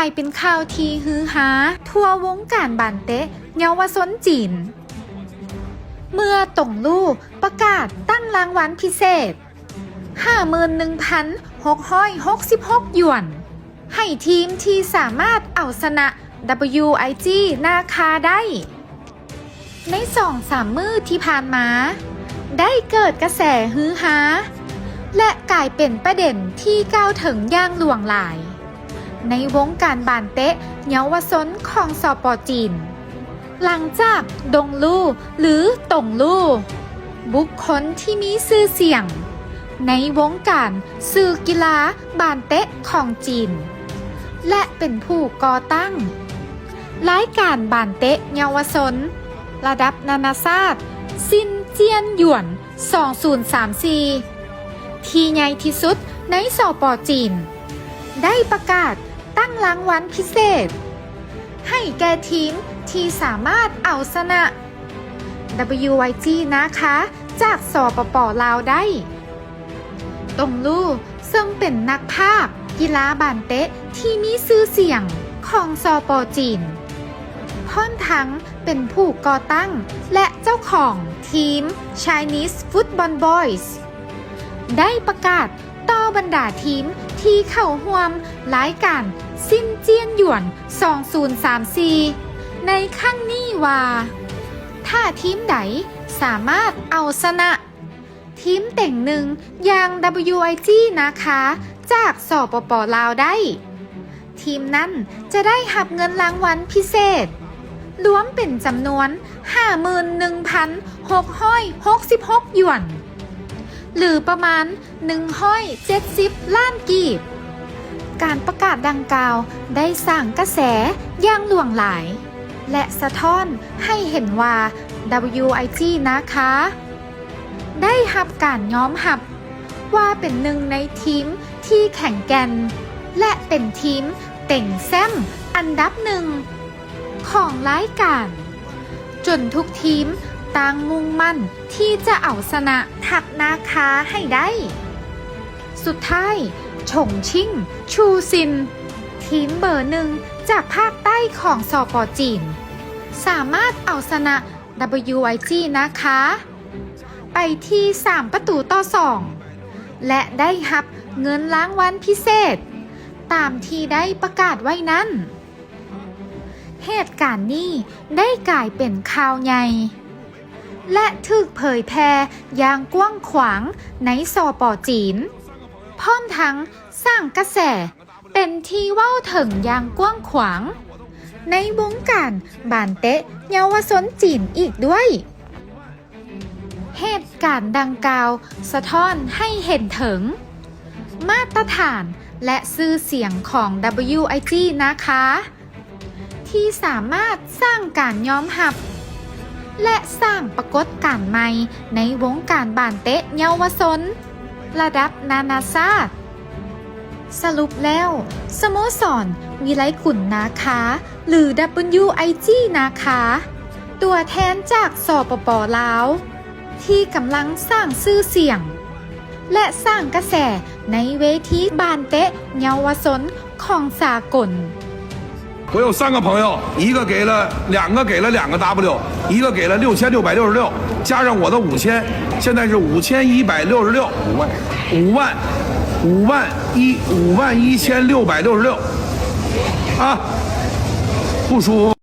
ກາຍເປັນຂ່າວທີ່ຮືຮາທົ່ວວົງການບານເຕະເຍົາວະຊົນຈີນ ເມື່ອຕົງลู่ປະກາດຕັ້ງລາງວັນພິເສດ ຫ້າໝື່ນໜຶ່ງພັນຫົກຮ້ອຍຫົກສິບຫົກຢວນ ໃຫ້ທີມທີ່ສາມາດເອົາຊະນະ WIG ນາຄາໄດ້. ໃນສອງສາມມື້ທີ່ຜ່ານມາ ໄດ້ເກີດກະແສຮືຮາ ແລະ ກາຍເປັນປະເດັນທີ່ກ່າວເຖິງຢ່າງຫຼວງຫຼາຍ ໃນວົງການບານເຕະເຍົາວະຊົນຂອງ ສປ ຈີນ ຫຼັງຈາກ ດົງລູ ຫຼື ຕົງລູ ບຸກຄົນທີ່ມີຊື່ສຽງໃນວົງການສື່ກິລາບານເຕະຂອງຈີນ ແລະ ເປັນຜູ້ກໍ່ຕັ້ງລາຍການບານເຕະເຍົາວະຊົນລະດັບນານາຊາດ ຊິນຈຽນຢວນ ສອງພັນຊາວສີ່ ທີ່ໃຫຍ່ທີ່ສຸດໃນ ສປ ຈີນ ໄດ້ປະກາດຕັ້ງລາງວັນພິເສດ ໃຫ້ແກ່ທີມທີ່ສາມາດເອົາຊະນະ WIG ນາຄາ ຈາກ ສປປ ລາວ ໄດ້. ຕົງລູ ເຊິ່ງເປັນນັກພາກກິລາບານເຕະທີ່ມີຊື່ສຽງຂອງ ສປ ຈີນ ພ້ອມທັງເປັນຜູ້ກໍ່ຕັ້ງ ແລະ ເຈົ້າຂອງທີມ Chinese Football Boys ໄດ້ປະກາດຕໍ່ບັນດາທີມທີ່ເຂົ້າຮ່ວມລາຍການຊິນຈຽນຢວນ ສອງພັນຊາວສີ່ ໃນຄັ້ງນີ້ວ່າ ຖ້າທີມໃດສາມາດເອົາຊະນະທີມເຕັງໜຶ່ງຢ່າງ WIG ນາຄາ ຈາກ ສປປ ລາວ ໄດ້ ທີມນັ້ນຈະໄດ້ຮັບເງິນລາງວັນພິເສດ ລວມເປັນຈຳນວນ ຫ້າໝື່ນໜຶ່ງພັນຫົກຮ້ອຍຫົກສິບຫົກຢວນ ຫຼື ປະມານ ໜຶ່ງຮ້ອຍເຈັດສິບລ້ານກີບ. ການປະກາດດັ່ງກ່າວໄດ້ສ້າງກະແສຢ່າງຫຼວງຫຼາຍ ແລະ ສະທ້ອນໃຫ້ເຫັນວ່າ WIG ນາຄາ ໄດ້ຮັບການຍອມຮັບວ່າເປັນໜຶ່ງໃນທີມທີ່ແຂງແກ່ນ ແລະ ເປັນທີມເຕັງແຊ້ມອັນດັບໜຶ່ງຂອງລາຍການ, ຈົນທຸກທີມຕ່າງມຸ່ງໝັ້ນທີ່ຈະເອົາຊະນະທັກນາຄາໃຫ້ໄດ້. ສຸດທ້າຍ, ຊົງຊິງ ຊູຊິນ ທີມເບີໜຶ່ງຈາກພາກໃຕ້ຂອງ ສປ ຈີນ ສາມາດເອົາຊະນະ WIG ນາຄາ ໄປທີ່ສາມປະຕູຕໍ່ສອງ ແລະ ໄດ້ຮັບເງິນລາງວັນພິເສດຕາມທີ່ໄດ້ປະກາດໄວ້ນັ້ນ. ເຫດການນີ້ໄດ້ກາຍເປັນຂ່າວໃຫຍ່ ແລະ ຖືກເຜີຍແຜ່ຢ່າງກວ້າງຂວາງໃນ ສປ ຈີນ ພ້ອມທັງສ້າງກະແສ ເປັນທີ່ເວົ້າເຖິງຢ່າງກວ້າງຂວາງໃນວົງການບານເຕະເຍົາວະຊົນຈີນອີກດ້ວຍ. ເຫດການດັ່ງກ່າວສະທ້ອນໃຫ້ເຫັນເຖິງມາດຕະຖານ ແລະ ຊື່ສຽງຂອງ WIG ນາຄາ ທີ່ສາມາດສ້າງການຍອມຮັບ ແລະ ສ້າງປາກົດການໃໝ່ໃນວົງການບານເຕະເຍົາວະຊົນລະດັບນານາຊາດ. ສະຫຼຸບແລ້ວ, ສະໂມສອນວິໄລກຸນນາຄາ ຫຼື WIG ນາຄາ, ຕົວແທນຈາກ ສປປ ລາວ ທີ່ກຳລັງສ້າງຊື່ສຽງ ແລະ ສ້າງກະແສໃນເວທີບານເຕະເຍົາວະຊົນຂອງສາກົນ. 我有三个朋友，一个给了，两个给了两个 W，一个给了六千六百六十六，加上我的五千，现在是五千一百六十六。五万。五万，五万一，五万一千六百六十六。啊，不舒服。